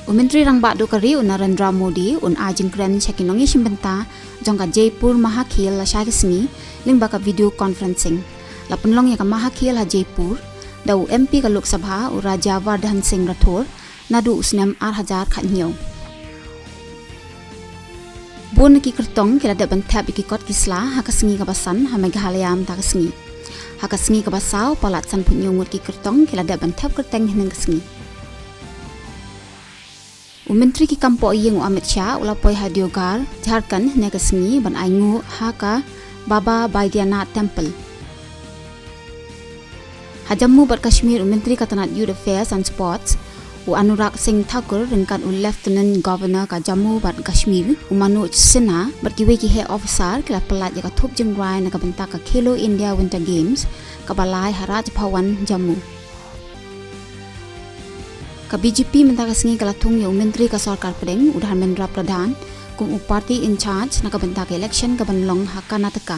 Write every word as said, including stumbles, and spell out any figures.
U Myntri Rangbah Duh ka ri u Narendra Modi un ai jingkren sha ki nongïashim bynta jong ka Jaipur Mahakhel lashai ka sngi lyngba ka video conferencing. La pynlong ïa ka Mahakhel ha Jaipur da u M P ka Lok Sabha u Rajya Vardhan Singh Rathore naduh u snem ar hajar khatñiew. Bun na ki kyrtong ki la dep ban thep ïa ki kot ki sla ha ka sngi kaba san ha Meghalaya mynta ka sngi. Ha ka sngi kaba saw palat sanphew hynñiew ngut ki kyrtong ki la dep ban thep kyrteng hynnin ka sngi. U Myntri ki kam poh ïing u Amit Shah u la poi ha Deoghar, Jharkhand hynne ka sngi ban ai nguh ha ka Baba Baidyanath Temple. Ha Jammu bad Kashmir u Myntri ka tnat Youth Affairs and Sports u Anurag Singh Thakur ryngkat u Lieutenant Governor ka Jammu bad Kashmir u Manoj Sinha bad kiwei ki heh officer ki la pyllait ïa ka thup jingrai na ka bynta ka Khelo India Winter Games kaba lai ha Raj Bhavan Jammu. Ka B J P mynta ka sngi ka la thung ïa u Myntri ka Sorkar Pdeng u Dharmendra Pradhan kum u party in charge na ka bynta ka election kaban long ha Karnataka.